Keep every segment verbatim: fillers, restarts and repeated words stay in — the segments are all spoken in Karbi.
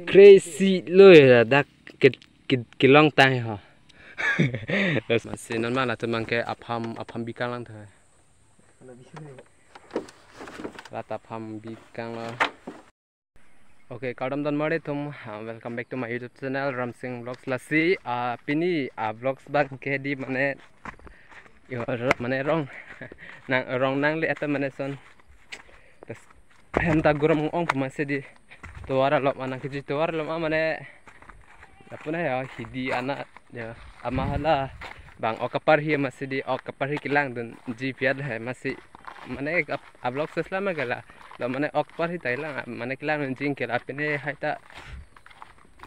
Crazy lo ya, dak ke, ke, kelong tang ho. Masi non ma latum abang ke apham, apham bikang lang tha. Rat apham bikang lo. Okay, kardom donmar atum, uh, welcome back to my YouTube channel, Ramsing Vlogs. Lasi, uh, pini, uh, vlogs abang ke di mane, yo, ro-, mane rong, nang rong nangle ata mane son. Terus, hem ta guram ong puma si di tovar along ma nangkeji tovar along ma mane, apuna ya, hidi ana, ya, ama hala abang ok kaparhi masi di ok kaparhi kelangdunji piat he masi mane ap-, vlog sesla ma gala. Lo mane ok parhi ta kelang, mane kelangdunji ke la pine hai ta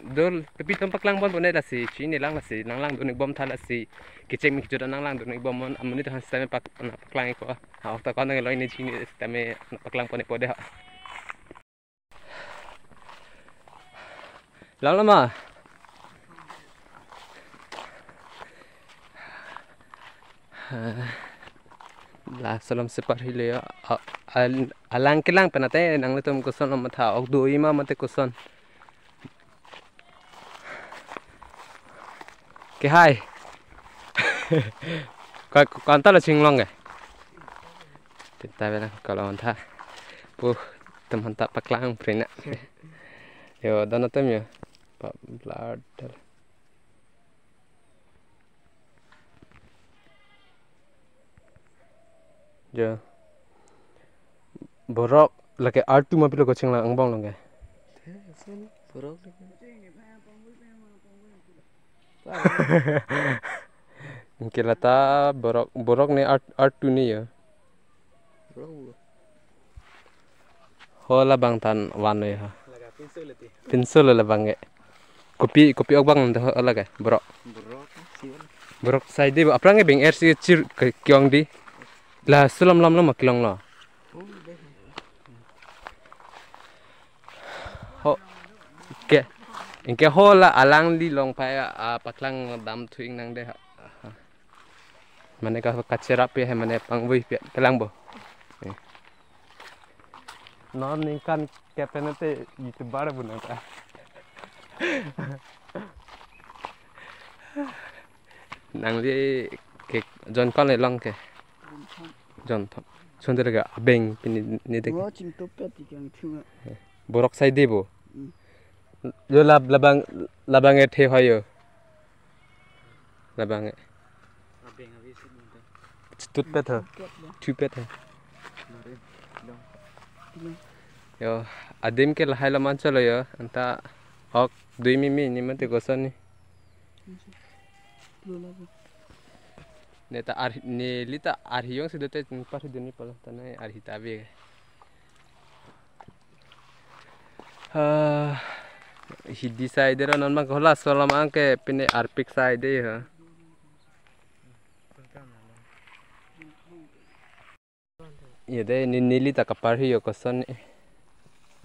dol tapi tom paklang pon pone lasi chini lang lasi nanglangdun ik bom tha lasi kecheng mi kejut nanglangdun ik bom non amonit han sitame pak, paklang ik ko. Ha ok ta kon lo ini chini sitame paklang pon ik po de ha. Lang lama. La salam separhi le ya. A-, al-, alang kelang penate nanglitum koson lo matha ok do-i ma mate koson. Ke hai. Ka, ka anta lo chinglong ke. Kita bilang kalau anta. Puh, teman ta paklang prina. Yo, dona tem yo. Pa blood. Jo. Borok lake artu ma pilo kachinglang angbong long ke. Borok lake. Ke lata borok, borok ne art, artu ne ya. Borok. Ho labang tan van ya. Laga pinso leti. Pinso lo labang ke. Kopi, kopi ok abang do ho laga borok. Borok, siwan. Borok sai di aphrang ke beng er si chir ke kyong di. La sulam lam lo ma kelong lo. Oh, deh. Ho. Ke. Anke ho la alangli long pa ya, ah, paklang dam thu ik nang de ha. Mane ka kacherap pe he mane pangvui pe kelang bo. Eh. Non ningkan ke penate YouTuber bu nang ta. Nangli ke jon kon le long ke. Jon thom. Chonde lega abeng pini ne de. Wo chingtup pe ti kang thunga. Borok sai de bo. Hmm. Yo lab labang, labang e the hoyo. Labang e. Abeng abi sit nonte. Chitut pet ha. Chitut pet ha. Mare, dong. Dong. Yo, adim ke lahai laman cholo yo. Anta ok dui mimi ni mate koson ni. Lo labo. Ne ta ar, neli ta arhi jongsi dote parhi dun ni pala ta nai arhi ta ave. Ah, hidi sai de ro non ma hola solam anke pine arpik sai de ha. Ye de ni neli ta kaparhi yo koson ni.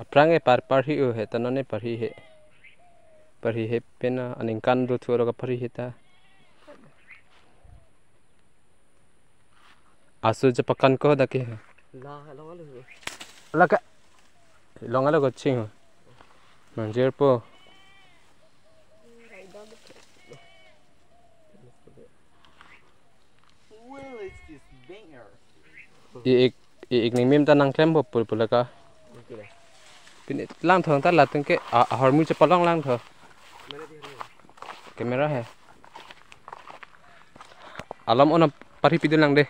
Aphrang e par parhi yo he ta non e parhi he. Parhi he pena aningkan do thu ro kaparhi he ta. Aso je pakan ko dake. La, la, la. La ka. Long alo ko ching. Manjir po. Well, it's this banger. I ik, i ik ning mim ta nang klem po pul pul ka. Oke deh. Pini lang thong ta latung ke a, ahormu chepalong lang tho. Mana di hari? Camera he. Alam ona parhi pidun lang de.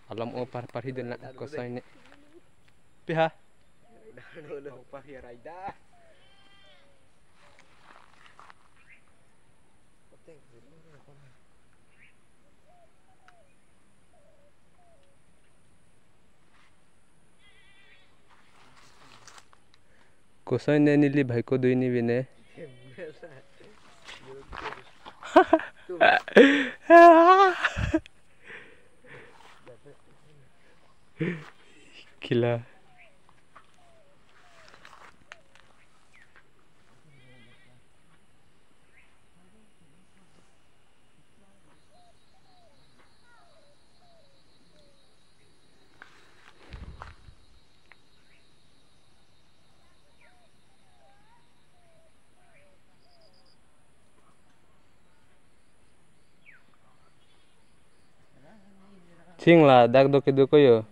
Alam o par, parhi dun lang koson ni. Piha. Parhi raida. Koson ne neli bhai ko dui ni bine. Kila. Ting ladak do kedo ko yo.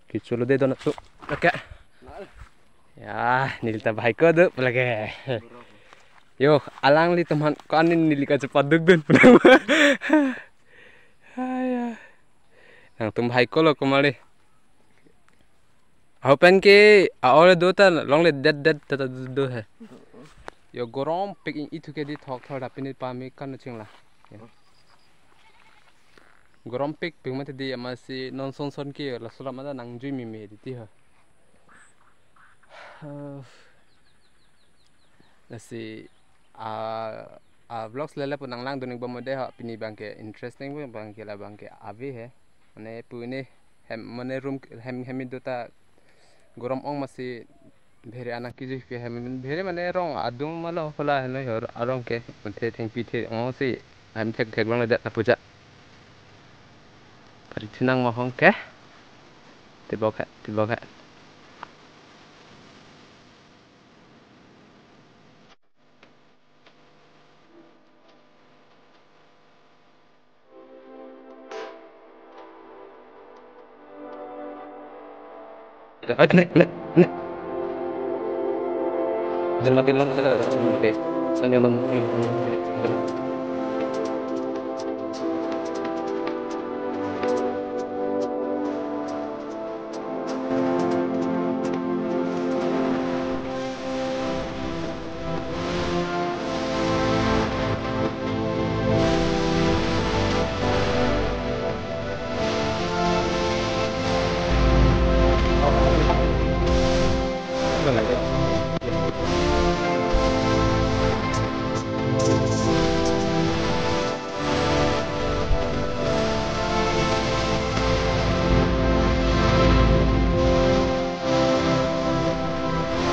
Kichulo de don tu. Oke. Ya, neli ta bhai ko do lagi. Yo, alangli teman ko anin neli kachepadukdun. Aya. Nangtum bhai ko lo kumali. Aho pen ke a-ore do ta longle det det ta ta do he. Yo gorom pik in itu ke di thok thor da pini pame kan chingla. Ya. Gorom pik pik mate di ama si non son son ke la sulam ada nang jui mi me di ti ha. Lasi a a vlogs lele pun nang lang duning bomode ha pini bangke interesting bangke la bangke ave he. Mane pu ini hem mane room hem hem do ta gorom ong masi bhere anak kiji ke hem bhere mane rong adung malo pala heno hor arong ke unte thengpi the ong si hem thek thek long le dat na puja. Pari thinang mahong ke. Tibok he, tibok he.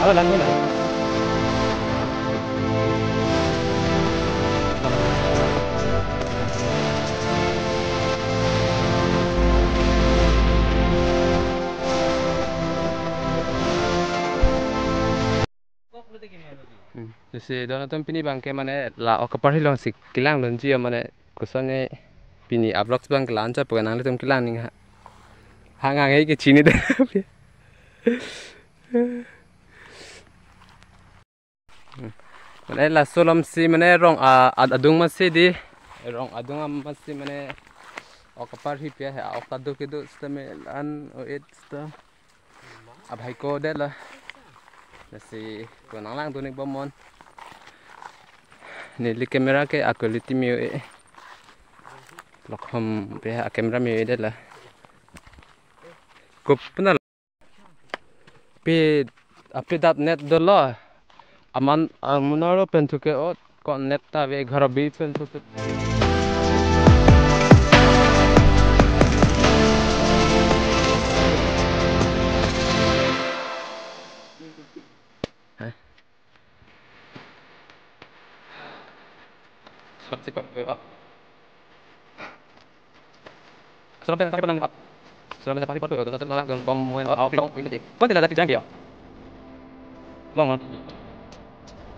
Alo, langni na. Hmm. Lasi don atum pini bangke mane la ok kaparhi long si kelang lonji mane kosonne pini a vlogs bangke la-an chot pu nanglitum kelang ning ha. Hangang hai ke chini de. Hmm. Mane laso alam si mane rong a ad- adung masi di. Rong adung am masi mane ok kaparhi pia he ok ta do kedo sita me an o et sita. Abhai ko det la. Lasi ko nang lang duning bomon. Neli camera ke a quality me e. Lokhom pe a camera me det la. Ko puna pe ape dat net dolo. Aman amunaro pen thuke ot. Kon net ta ave ghar bi pen thu thu. Hah? Seperti apa? Selam pen tadi pernah lihat. Selam pen tadi pernah lihat. Selam pen tadi pernah lihat. Pun tidak ada kijang dia. Long kan?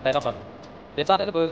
Saya tak. Dia tak ada pun.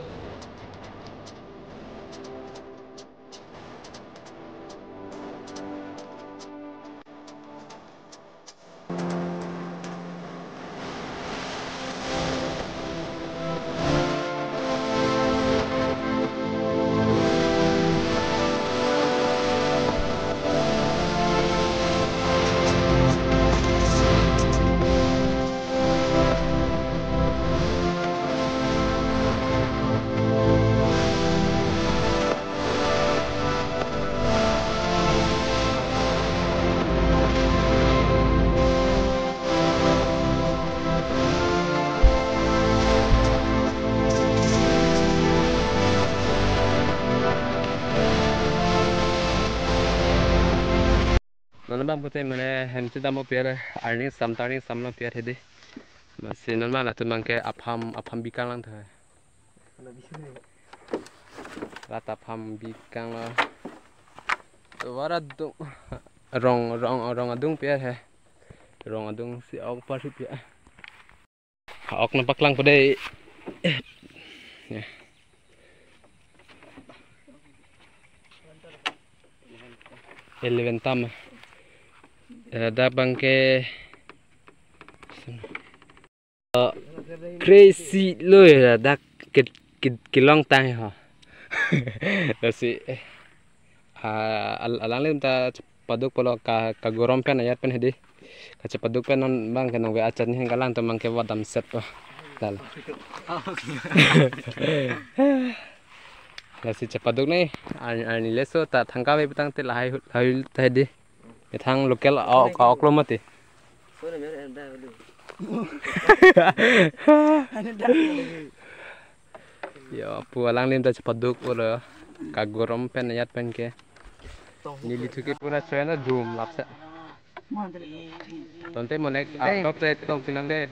Non abang pute mane hem si damo piar arni sam tarni sam lo piar hedi. Masi non ma latum bangke apham apham bikang lang tha. Rat apham bikang lo. Warat dung rong rong rong adung piar he. Rong adung si ok parhi piar. Ok nang paklang pade. Ya. Eleven tam. Eh, dak abangke crazy lo ya, dak ke, ke, kelong tang ho. Lasi, eh, ah, al-, alanglim ta chepaduk pulo ka, kagorom pen ajat pen hedi. Kachepaduk pen non abangke nangve achat ni hang kalang to abangke vadam set po. Dal. Lasi chepaduk ni, ar-, arni leso ta thangka ve putangte lahai hu-, lahai ta hedi. Ethang local a-ok, a-ok lo mati. Yo, pu alanglim ta chepaduk pulo. Kagorom pen ajat pen ke. Neli thuki pura choy na jum lapse. Tangte mo nek, ah, top te tong pinang de.